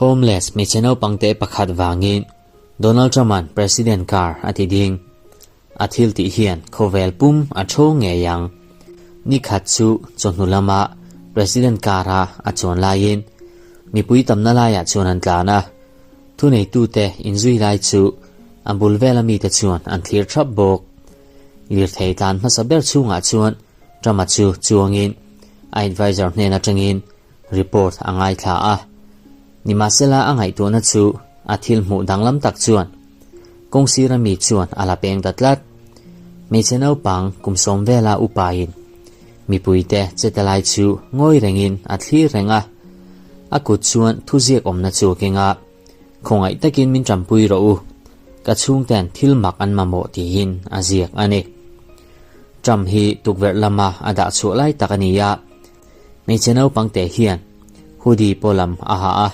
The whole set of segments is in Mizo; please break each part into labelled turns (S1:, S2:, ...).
S1: Homeless hmeichhe naupangte pakhat vangin Donald Trump-a'n President car a ti ding. A thil tih hian khawvel pum a tho ngei ang. Ni khat chu chawhnu lama President car-a a chuan laiin mipui tamna laiah chuan an tlan a. Thuneitute inzui lai chu a bul vela mite chuan an thlir thap bawk. Lirthei tlan hmasa ber chhungah chuan Trump-a chu chuangin a adviser hnen atangin report a ngaithla a. Nimahsela a ngaihtuahna chu a thil hmuh danglam tak chuan kawngsira mi chuan a la peng ta tlat. Hmeichhe naupang kum sawm vela upain mipuite che ta lai chu ngawi rengin a thlir reng a. A kut chuan thuziak awmna chu a keng a, Khawngaih takin min tanpui rawh u, ka chhungten thil mak an mamawh tiin a ziak a ni. Trump hi tukverh lama a dah chhuah lai tak a ni a, hmeichhe naupang te hian hoodie pawh lam a ha a,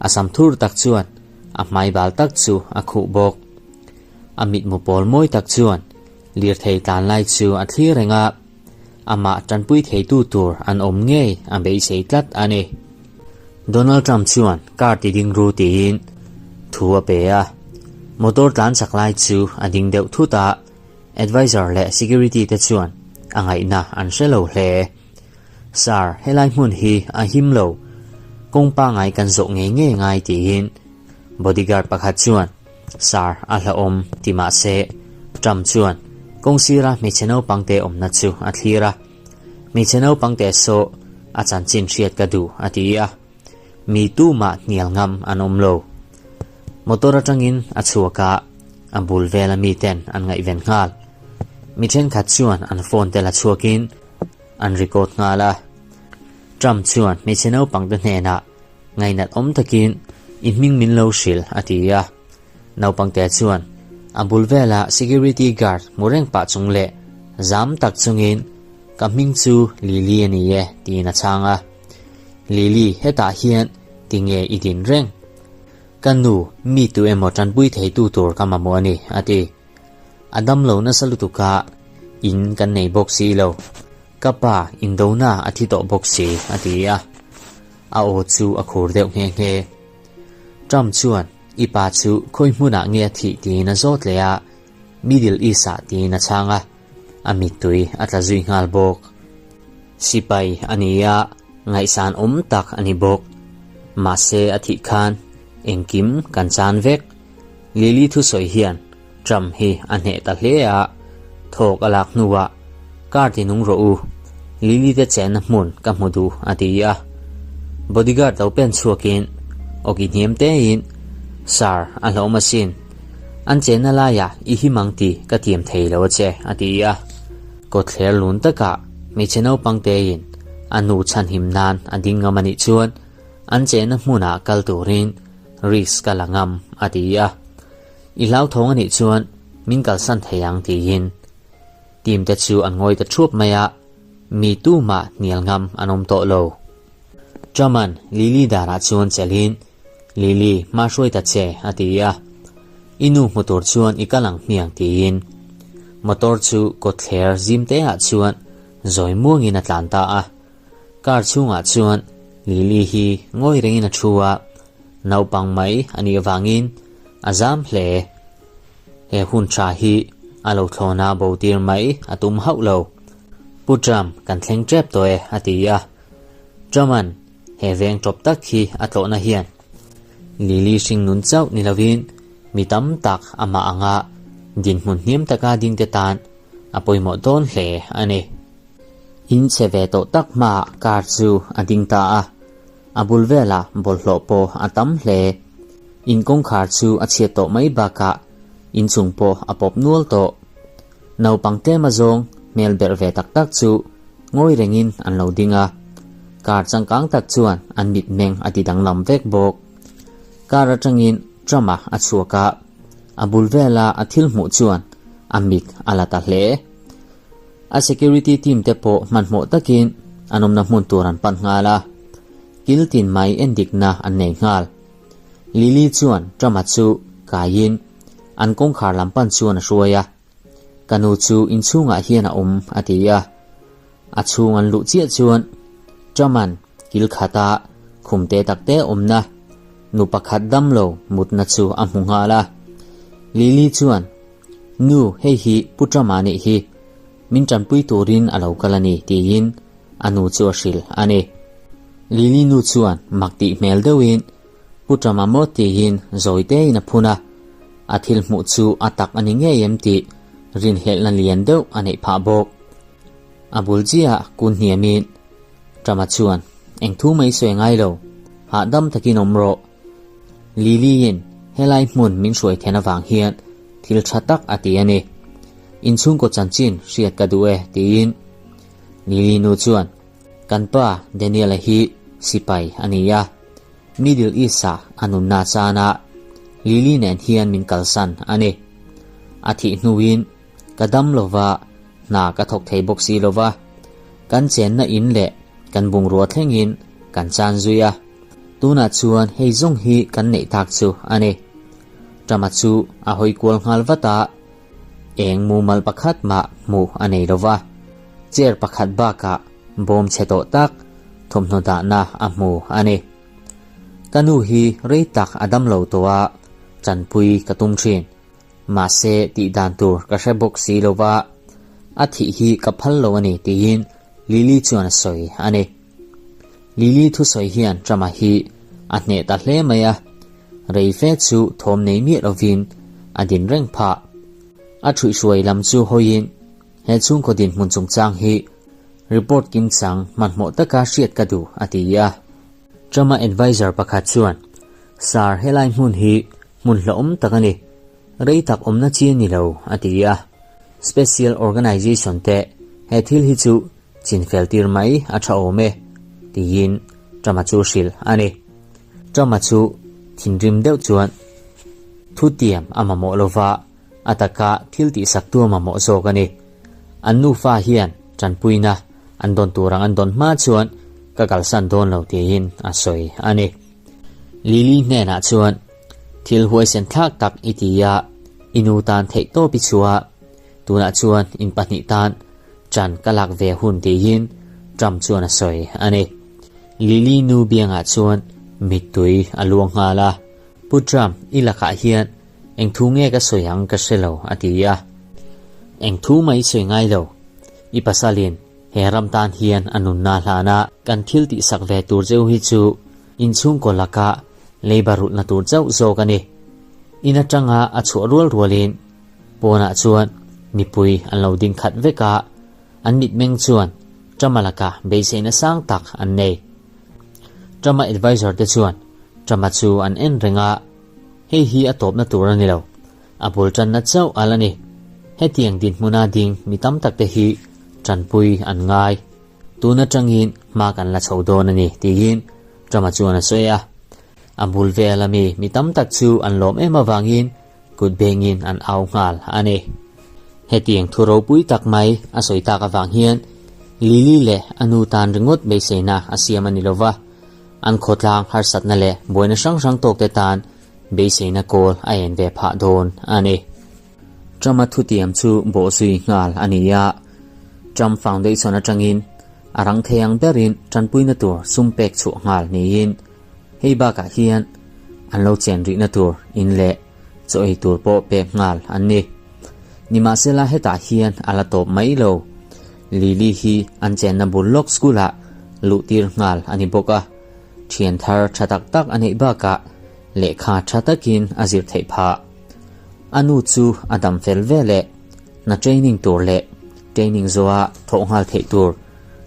S1: a sam thur tak chuan a hmai bal tak chu a khuh bawk. A mitmu pawl mawi tak chuan lirthei tlan lai chu a thlir reng a, amah tanpui theitu tur an awm ngei a beisei tlat a ni. Donald Trump chuan car ti ding ru tiin thu a pe a, motor tlan chak lai chu a ding deuh thut a, Advisor leh security te chuan a ngaihna an hre lo hle. Sir, helai hmun hi a him lo, kawng pangai kan zawh ngei ngei ngai tiin bodyguard pakhat chuan Sir a hlauhawm ti mah se Trump chuan kawng sira hmeichhe naupang te awmna chu a thlir a. Hmeichhe naupang te saw a chanchin hriat ka duh a ti a. Mi tumah hnial ngam an awm lo. Motor atangin a chhuak a, a bul vela miten an ngaihven nghal. Mi thenkhat chuan an phone te la chhuakin an record nghal a. Trump chuan hmeichhe naupangte hnenah ngainat awm takin i hming min lo hrilh a ti a. Naupangte chuan a bul vela security guard hmu reng pah chung leh zam tak chungin ka hming chu Lily a ni e tiin a chhang a. Lily, hetah hian tinge i din reng? Ka nu, mi tu emaw tanpui theitu tur ka mamawh a ni, a ti. A damlo nasa lutuk a, in kan nei bawk si lo. Ka pa, indona a thi tawh bawk si, a ti a. A aw chu a khur deuh nghe nghe. Trump chuan, I pa chu khawi hmunah nge a thih tiin a zawt leh a, Middle East-ah tiin a chhang a. A mittui a tla zui nghal bawk. Sipai a ni a, ngaihsan awm tak a ni bawk. Mahse a thih khan engkim kan chan vek. Lily thusawi hian Trump hi a hneh ta hle a, thawk a lak hnuah car ti nung rawh u, Lily te chenna hmun ka hmu duh a ti a. Bodyguard lo pen chhuakin awki hniam tein, Sir, a hlauhawm asin. An chenna laiah i him ang tih ka tiam thei lo a che, a ti a. Kawtthler lun takah hmeichhe naupang tein a nu chhanhim nan a ding ngam a nih chuan an chenna hmunah kal turin risk ka la ngam, a ti a. I hlauthawng a nih chuan min kalsan thei ang tiin team te chu an ngawi ta thuap mai a, mi tumah hnial ngam an awm tawh lo. Truman Lily darah chuan chelhin, Lily, hma hruai ta che, a ti a. I nu hmu tur chuan i kal ang hmiang tiin motor chu kawtthler zim te ah chuan zawi muangin a tlan ta a. Car chhungah chuan Lily hi ngawi rengin a thu a, naupang mai a nih avangin a zam hle. He hun tha hi a lo thlawna bo tir mai a tum hauh lo. Pu Trump kan thleng tep tawh e, a ti a. Truman he veng tawp tak hi a tlawhna hian Lily hringnun chauh ni lovin mi tam tak amah anga dinhmun hniam taka dingte tan a pawimawh dawn hle a ni. In chhe ve tawh tak hmaah car chu a ding ta a, a bul velah bawlhhlawh pawh a tam hle. In kawngkhar chu a chhiat tawh mai bakah inchung pawh a pawp nual tawh. Naupang tlem azawng hmel berh ve tak tak chu ngawi rengin an lo ding a, car changkang tak chuan an mitmeng a ti danglam vek bawk. Car atangin Trump-a a chhuak a, a bul vela a thil hmuh chuan a mit a la ta hle. A security team te pawh hmanhmawh takin an awmna hmun tur an pan nghal a, kil tin mai endikna an nei nghal. Lily chuan Trump-a chu kaiin an kawngkhar lam pan chuan a hruai a, Ka nu chu inchhungah hian a awm, a ti a. A chhung an luh chiah chuan Trump-a'n. Kil khata khum te tak te awmna nu pakhat damlo mutna chu a hmu nghal a. Lily chuan, Nu, hei hi Pu Trump-a nih hi. Min tanpui turin a lo kal a ni, tiin a nu chu a hrilh a ni. Lily nu chuan mak tih hmel deuhin Pu Trump-a maw tiin zawi tein a phun a. A thil hmuh chu a tak a ni ngei em tih rinhlelhna lian deuh a neih phah bawk. A bul chiah kun hniamin Trump-a chuan, Eng thu mai sawi ngai lo, hahdam takin awm rawh. Lily-in helai hmun min hruai then avang hian thil tha tak a ti a ni. Inchhungkaw chanchin hriat ka duh e, tiin Lily nu chuan, Kan pa Daniel-a hi sipai a ni a, Middle East-ah a nunna chana Lily nen hian min kalsan a ni. A thih hnuin Ka dam lova, hna ka thawk thei bawk si lova, kan chenna in leh kan bungrua thlengin kan chan zui a, tunah chuan hei zawng hi kan neih tak chu a ni. Tama chu a hawi kual nghal vat a, eng mumal pakhat mah hmuh a nei lova, chair pakhat bakah bawm chhe tawh tak thawmhnaw dahna a hmu a ni. Ka nu hi rei tak a dam lo tawh a, tanpui ka tum thin. Mahse, tih dan tur ka hre bawk si lo va, a thih hi ka phal lo a ni tiin Lily chuan a sawi a ni. Lily thusawi hian Trump-a hi a hneh ta hle mai a, rei fe chu thawm nei miah lovin a din reng phah. A ṭhuihhruai lam chu hawiin he chhungkaw dinhmun chungchang hi report kimchang hmanhmawh taka hriat ka duh a ti a. Trump-a adviser pakhat chuan, Sir, helai hmun hi hmun hlauhawm tak a ni. Rei tak awmna chi a ni lo, a ti a. Special Organization te he thil hi chu chinfel tir mai a tha awm e, tiin Trump-a chu hrilh a ni. Trump-a chu thinrim deuh chuan thutiam a mamawh lova a taka thil tihsaktu a mamawh zawk a ni. An nufa hian tanpuina an dawn tur ang an dawn hma chuan ka kalsan dawn lo tiin a sawi a ni. Lily hnenah chuan, Thil huaisen thlak tak i ti a, i nu tan theih tawp i chhuah a, tunah chuan in pahnih tan ṭan ka lak ve hun tiin Trump chuan a sawi a ni. Lily nu biangah chuan mittui a luang nghal a, Pu Trump, i lakah hian eng thu nge ka sawi ang ka hre lo a ti a. Eng thu mai sawi ngai lo, i pasalin He ram tan hian a nunna hlana kan thil tihsak ve tur cheu hi chu inchhungkaw laka leiba rulhna tur chauh zawk a ni. In atanga a chhuah rual rualin pawnah chuan mipui an lo ding khat vek a, an mitmeng chuan Trump-a laka beiseina sang tak an nei. Trump-a advisor te chuan Trump-a chu an en reng a, hei hi a tawpna tur a ni lo. A bul tanna chauh a la ni. Hetiang dinhmuna ding mi tam tak te hi tanpui an ngai. Tun atangin hma kan la chho dawn a ni, tiin Trump-a chuan a sawi a. A bul vel ami mi tam tak chu an lawm em avangin kut bengin an au nghal a ni. Hetiang thu ropui tak mai a sawi tak avang hian Lily leh a nu tan ringawt beiseina a siam a ni lova, an khawtlang harsatna leh buaina hrang hrang tawkte tan Beiseina kawl a en ve phah dawn a ni. Trump-a thutiam chu bawhzui nghal a ni a, Trump Foundation atangin a rang thei ang berin tanpuina tur sum pek chhuah nghal niin hei bakah hian an lo chen rihna tur in leh chaw ei tur pawh pek nghal an ni. Nimahsela hetah hian a la tawp mai lo. Lily hi an chenna bul lawk school-ah luhtir nghal a ni bawk a. Thian thar tha tak tak a neih bakah lehkha tha takin a zir theih phah. A nu chu a dam fel ve leh hna training tur leh training zawha thawh nghal theih tur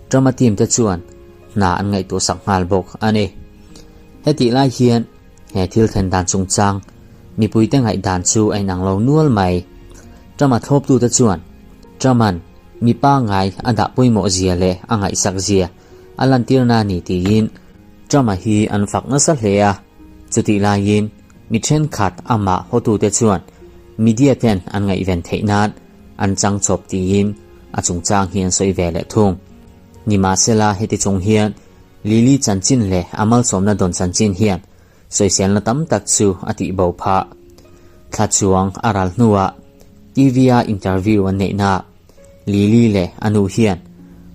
S1: Trump-a team te chuan hna an ngaihtuahsak nghal bawk a ni. Hetih lai hian he thil thlen dan chungchang mipuite ngaihdan chu a inang lo nual mai. Trump-a thlawptute chuan Trump-a'n mi pangngai a dah pawimawh zia leh a ngaihsak zia a lantirna a ni tiin Trump-a hi an fak nasa hle a, chutih laiin mi thenkhat amah hawtute chuan media ten an ngaihven theih nan an chang chawp tiin a chungchang hi an sawi ve leh thung. Nimahsela heti chung hian Lily chanchin leh a malsawmna dawn chanchin hian sawiselna tam tak chu a tihbo phah. Thla chuang a ral hnuah TV-a interview an neihnaah Lily leh a nu hian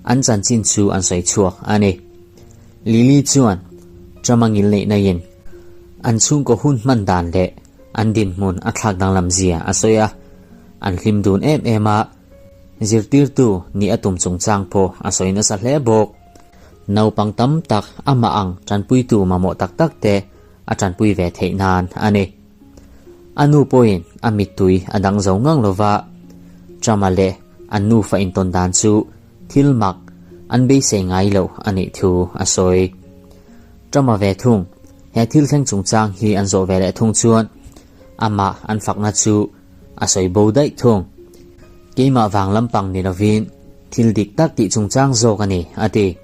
S1: an chanchin chu an sawi chhuak a ni. Lily chuan Trump a ngilneihna in an chhungkaw hun hman dan leh an dinhmun a thlak danglam zia a sawi a, an hlim dun em em a, zirtirtu nih a tum chungchang pawh a sawi nasa hle bawk. Naupang tam tak amah ang tanpuitu mamawh tak tak te a tanpui ve theih nan a ni. A nu pawhin a mittui a dang zo ngang lova, Trump-a leh an nufa intawn dan chu thil mak an beisei ngai loh a nih thu a sawi. Trump-a ve thung, he thil thleng chungchang hi an zawh ve leh thung chuan amah an fakna chu a sawi bo daih thung. Keimah vang lampang ni lovin thil dik tak tih chungchang zawk a ni, a ti.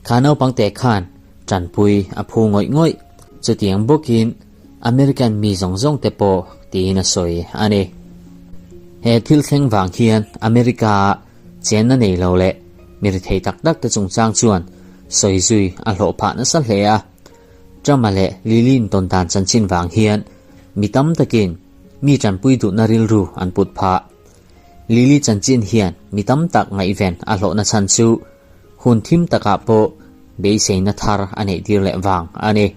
S1: Kha naupang te khan tanpui a phu ngawih ngawih. Chutiang bawkin American mi zawng zawng te pawh tiin a sawi a ni. He thil thleng vang hian America-a chenna nei lo leh mi rithei tak tak te chungchang chuan sawi zui a hlawh phah nasa hle a. Trump-a leh Lily-in tawn dan chanchin vang hian mi tam takin mi tanpui duhna rilru an put phah. Lily chanchin hian mi tam tak ngaihven a hlawhna chhan chu hun thim takah pawh beiseina thar a neih tir leh vang a ni.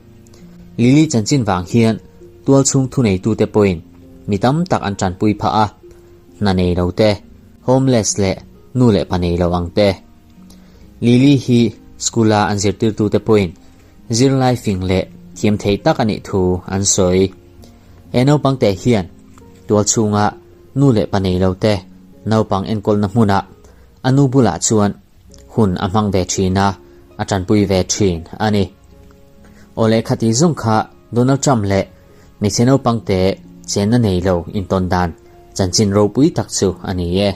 S1: Lily chanchin vang hian tualchhung thuneitute pawhin mi tam tak an tanpui phah a, hna nei lo te, homeless leh nu leh pa nei lo ang te. Lily hi school-a an zirtirtute pawhin zirlai fing leh thiam thei tak a nih thu an sawi. He naupang te hian tualchhunga nu leh pa nei lo te naupang enkawlna hmunah A nu bulah chuan hun a hmang ve thin a, a tanpui ve thin a ni. Aw leh khati zawng kha Donald Trump leh hmeichhe naupangte chenna nei lo intawn dan chanchin ropui tak chu a ni e.